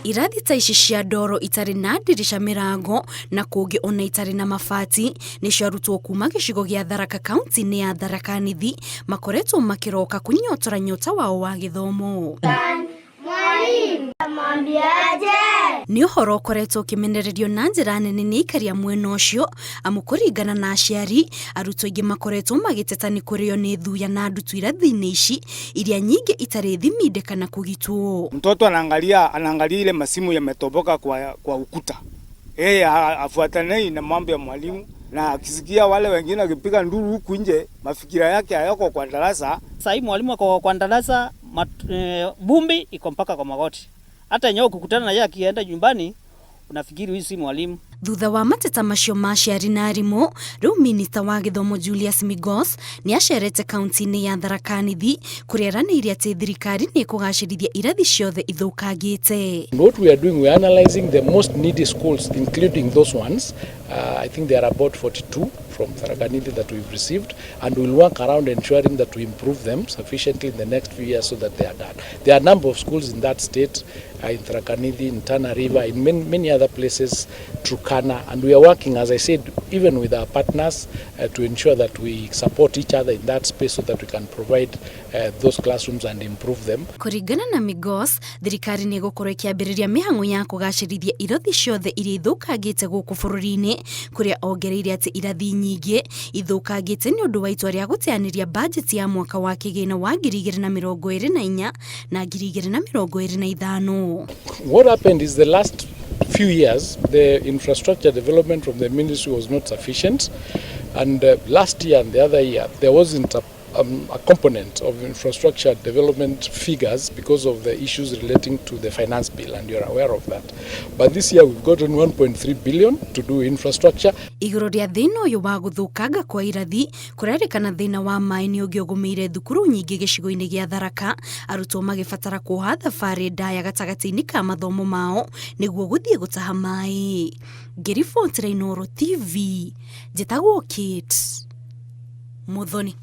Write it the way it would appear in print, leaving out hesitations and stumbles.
Irathi ta ici cia ndoro itarĩ na ndirica, mĩrango na kũngĩ ona itarĩ na mabati nĩcio arutwo kuma gĩcigo gĩa Tharaka kaunti-inĩ ya Tharaka Nithi makoretwo makĩroka kũnyotora nyota wao wa gĩthomo. Nĩ ũhoro ũkoretwo ũkĩmenererio na njĩra nene nĩ aikari a mwena ũcio, amu kũringana na aciari, arutwo aingĩ makoretwo magĩteta nĩ kũrĩo nĩ thuya na ndutu irathi-inĩ ici iria nyingĩ itarĩ thiminde kana kũgitwo. Mtoto anaangalia ile masimu yametoboka kwa ukuta, yeye afuatanei na mambo ya mwalimu, na akisikia wale wengine wakipiga nduru huku nje, mafikira yake hayako kwa darasa. Sasa hii mwalimu ako kwa darasa, vumbi iko mpaka kwa magoti. Hata yenyewe ukikutana na yeye akienda nyumbani, unafikiri huyu si mwalimu. Thutha wa mateta macio ma aciari na arimũ, rĩu minista wa gĩthomo Julius Migos nĩ acerete kaunti-inĩ ya Tharaka Nithi kũrĩa eranĩire atĩ thirikari nĩ ĩkũgacĩrithia irathi ciothe ithũkangĩte. What we are doing, we are analyzing the most needy schools, including those ones. I think there are about 42 from Tharaka Nithi that we've received, and we'll work around ensuring that we improve them sufficiently in the next few years so that they are done. There are a number of schools in that state, in Tharaka Nithi, in Tana River, in many, many other places, Turkana, and we are working, as I said, even with our partners to ensure that we support each other in that space so that we can provide those classrooms and improve them. Kũringana na Migos, thirikari nĩ ĩgũkorwo ĩkĩambĩrĩria mĩhang'o ya kũgacĩrithia irathi ciothe iria ithũkangĩte gũkũ bũrũri-inĩ, kũrĩa ongereire atĩ irathi nyingĩ ithũkangĩte nĩ ũndũ wa itua rĩa gũteanĩria bajeti ya mwaka wa kĩgĩna wa 2024 na 2025. What happened is the last few years, the infrastructure development from the ministry was not sufficient. And last year and the other year, there wasn't a component of infrastructure development figures because of the issues relating to the finance bill, and you're aware of that. But this year we've gotten 1.3 billion to do infrastructure. Igũrũ rĩa thĩna ũyũ wa gũthũkanga kwa irathi, kũrerĩkana thĩna wa maĩ nĩ ũngĩ ũgũmĩire thukuru nyingĩ gĩcigo-inĩ gĩa Tharaka, arutwo magĩbatara kuoha thabarĩ ndaya gatagatĩ-inĩ ka mathomo mao nĩguo gũthiĩ gũtaha maĩ. Ngĩribotera Inooro TV, njĩtagwo Kate Muthoni.